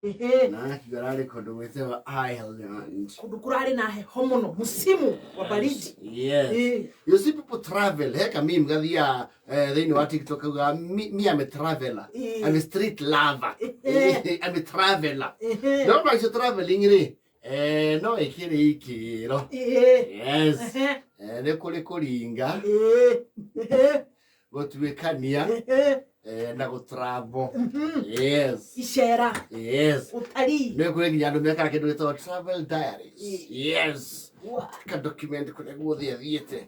Na akiuga ararĩ kũndũ gwĩtagwo Ireland. Kũndũ kũrarĩ na heho mũno, msimu wa baridi. Yes. You see people travel, he kameme gathiaga thĩinĩ wa TikTok kauga me I'm a traveler. I'm a street lover. I'm a traveler. No ma icio traveling rĩ, no ĩkĩrĩ ikĩro. Yes. Nĩ kũrĩ kũringa, gũtuĩkania, na gũtravel. Yes. Icera. Yes. Utalii. Nĩ kũrĩ nginya andũ mekaga kĩndũ gĩtagwo travel diaries. Yes. Ka document kũrĩa guothe athiĩte.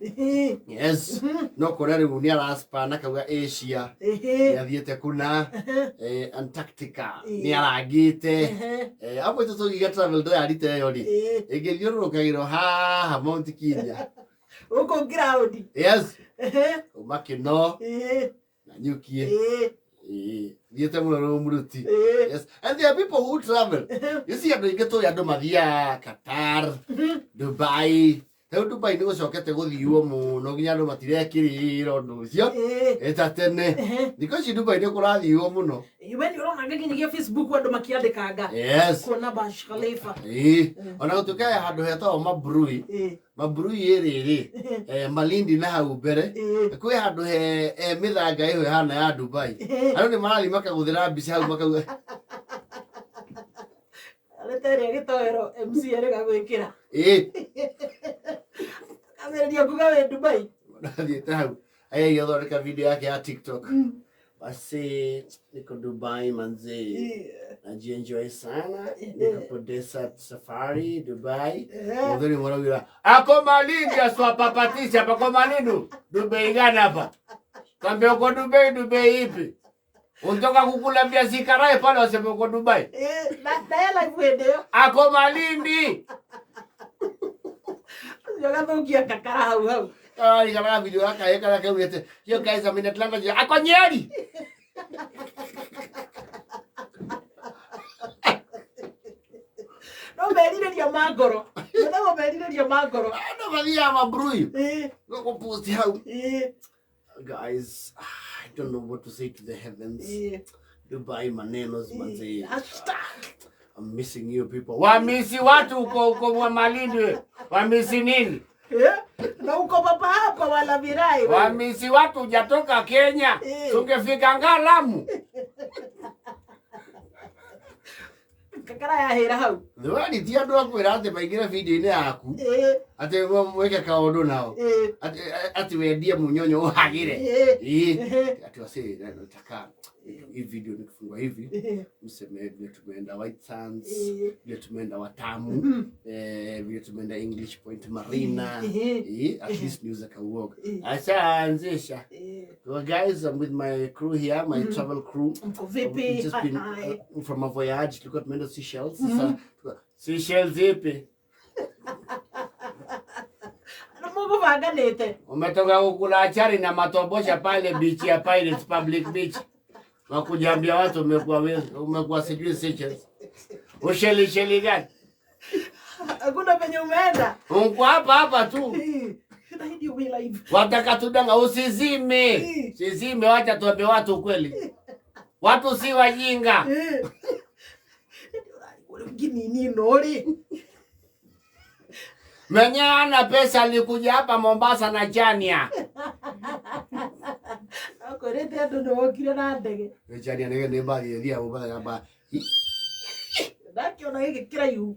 Yes. No kũrĩa rĩu nĩ araspana kauga Asia, nĩ athiĩte kuna Antarctica, nĩ arangĩte. Amwe itũ tũngiuga travel diary ta ĩyo rĩ, ĩngĩthiũrũrũkagĩrwo haha Mount Kenya. Gũkũ ground. Yes. Uma Kĩno na Nyukie. Thiĩte mũno Rũmuruti. Yes. And there are people who travel. You see andũ aingĩ tũĩ andũ mathiaga Qatar, Dubai. Rĩu Dubai nĩ gũcokete gũthiwo mũno nginya andũ matirekĩrĩra ũndũ ũcio ta tene. Thikũ ici Dubai nĩ kũrathiwo mũno. We nĩ ũrona nginyagia Facebook andũ makĩandĩkanga. Yes. Kuona Burj Khalifa. Ona gũtuĩka he handũ hetagwo Mabrui. Mabrui ĩrĩ rĩ, Malindi na hau mbere. Kwĩ handũ he mĩthanga ĩyo ĩhana ya Dubai. Andũ nĩ marathiĩ makagũthĩra mbica hau makauga. Arĩ ta ĩrĩa gĩtoero MC erĩga gwĩkĩra. Kamĩrĩria kuga wĩ Dubai. Athiĩte hau. Agĩthondeka video yake ya TikTok. Basi niko Dubai manze. Najienjoy sana. Niko kwa desert safari Dubai. Muthuri mwaraugira ako Malindi aswapapatisha hapa kwa Malindi. Dubai gani hapa? Kambia uko Dubai, Dubai ipi? Unatoka kukula viazi karai pale wasema uko Dubai. Na hela hĩndĩ ĩyo. Ako Malindi. Ũcio agathũkia kakara hau hau. Kararigana video yake yekara kaugĩte, "Yo guys, I'm in Atlanta." Ako Nyeri. No merirĩria ma ngoro. Methagwo merirĩria ma ngoro. Andũ mathiaga Mabrui. Gũkũpost hau. Guys, I don't know what to say to the heavens. Dubai maneno manze. Hashtag. I'm missing you people. Wamisi watu uko uko mwa Malindi. Wamisi nini? Na uko papa hapa wala virai. Wamisi watu hujatoka Kenya. Tungefika Ngalamu. Kakara ya hera hau. Thwari ti andũ akwĩra atĩ maingĩre video-inĩ yaku. Atĩ mwĩke kaũndũ nao. Atĩ wendie munyonyo ũhagĩre. Atĩ wase nataka hii video nikifungua hivi mseme vile tumeenda White Sands, vile tumeenda Watamu, vile tumeenda English Point Marina. At least niuze kauoga. Ashaanzisha. Well, guys, I'm with my crew here, my travel crew. Mko vipi? We've just been from a voyage. Tulikuwa tumeenda Seychelles. Sasa Seychelles ipi? Mũgũbanganĩte. Umetoka kukula achari na matobosha pale beach ya Pirates Public Beach. Wakujambia watu umekuwa sijui Seychelles. Usheli sheli gani? Hakuna penye umeenda. Unko hapa hapa tu. Na hii ndio live. Wataka tudanga usizime. Usizime, wacha tuambie watu ukweli. Watu si wajinga. Nini nori? Mwenye ana pesa alikuja hapa Mombasa na Chania. Akorete andu ni wokire na ndege. Chania nige ni mbathi ĩthiaga Mombasa ya mba. Ndakiona gĩkĩ kĩraihu.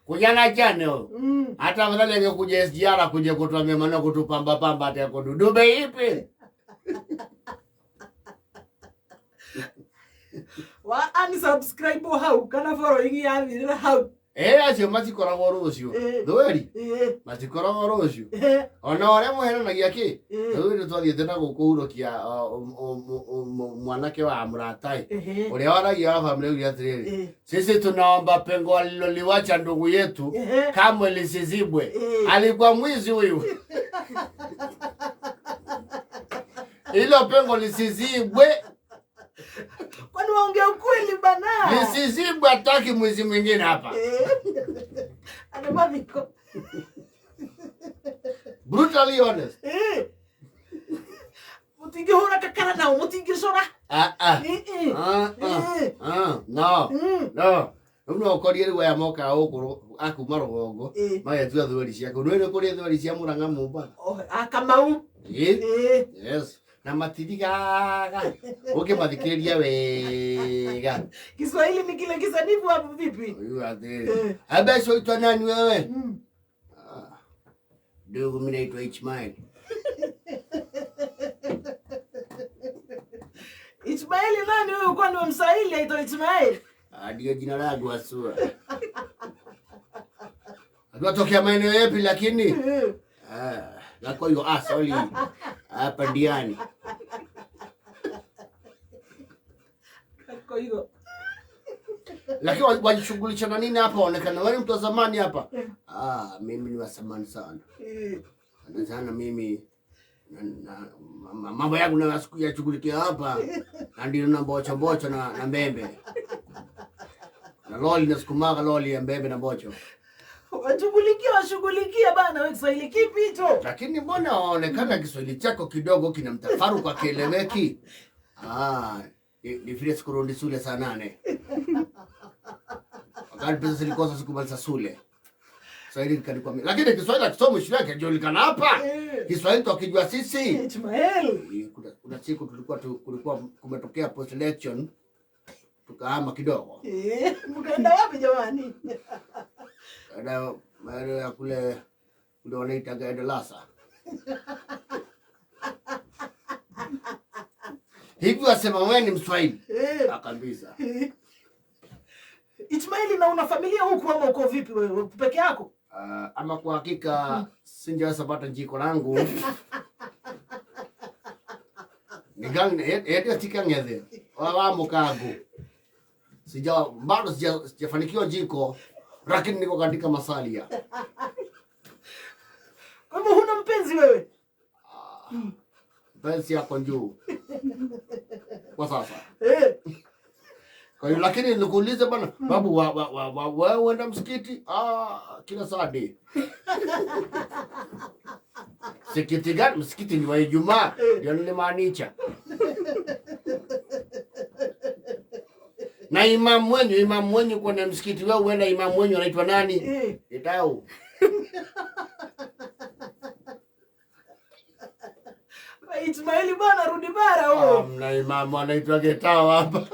Kuja na Chania huyo. Hata afadhali angekuja SGR kuja kutuambia maneno kutupamba pamba hata yako Dubai ipi? Wa unsubscribe hau kana following yathirĩra hau. Acio matikoragwo rũciũ. Thweri? Matikoragwo rũciũ. Ona ũrĩa mũhenanagia kĩ? Rĩu nĩ twathiĩte na gũkũ hurokia mwanake wa mũratai. Ũrĩa waragia wa family augire atĩrĩrĩ, sisi tunaomba pengo aliloliwacha ndugu yetu kamwe lisizibwe. Alikuwa mwizi huyu. Hilo pengo lisizibwe. Kwani waongea ukweli bana? Lisizibwe, hataki mwizi mwingine hapa. Ana maviko. Brutally honest. Mutingihura kakara nao, mutingicora. Ah, ah. Ĩ. Ah, ah. Ĩ. Ah, no. No. Rĩu no ũkorie rĩu aya mokaga gũkũ a kuma rũgongo magetua thweri ciaku. Nĩ nĩ kũrĩ thweri cia Mũrang'a Mombatha. Oh, a Kamau. Ĩ. Ĩ. Yes. Na matirigaga. Ũngĩmathikĩrĩria wega. Kiswahili ni kile kisanifu hapo vipi? Huyu atĩ. Abeso waitwa nani wewe? Ah. Ndugu, mimi naitwa Ishmael. Ismaili nani huyu? Kwani wewe Mswahili aitwa Ismaili? Ah, ndio jina langu haswa. Atokea maeneo yapi lakini? Ah, na kwa hiyo ah, sorry. Hapa Diani. Kwa hiyo Lakini wajishughulisha na nini hapa? Onekana wewe ni mtu wa zamani hapa. Ah, mimi ni wa zamani sana. Sana sana mimi mambo yangu na yashughulikia hapa. Na ndio na mbocho mbocho na mbembe. Na loli nasukumaga loli ya mbembe na mbocho. Washughulikia washughulikia bana, wewe Kiswahili kipi hicho? Lakini mbona waonekana Kiswahili chako kidogo kina mtafaruku akieleweki? Ah, ni vile sikurudi shule saa 8. Wakati pesa zilikosa sikumaliza shule. Kiswahili kalikuwa. Lakini Kiswahili akisoma shule yake julikana hapa. Kiswahili tukijua sisi. Ismael. Kuna siku kulikuwa kumetokea post election tukahama kidogo. Mkaenda wapi jamani? Kaenda maeneo ya kule kule wanaita Gaidalasa. Hivi wasema wewe ni Mswahili? Kabisa. Ismaili, na una familia huku ama uko vipi wewe? Peke yako? Ama kwa hakika singeweza pata jiko langu. Nigang tika ng'ethe. Wa mukangu. Sija bado sijafanikiwa jiko, lakini niko katika masalia. Kwa hivyo huna mpenzi wewe? Mpenzi yako juu. Kwa sasa. Kwa hiyo lakini nikuulize bwana, babu wewe uenda msikiti? Ah, kila Sunday. Msikiti gani? Msikiti ni wa Ijumaa. Ndio nilimaanisha. Na imamu mwenyu kwenye msikiti wewe uenda imamu mwenyu anaitwa nani? Itau. Ismaili bwana, rudi bara huo. Mna imamu anaitwa Getao hapa.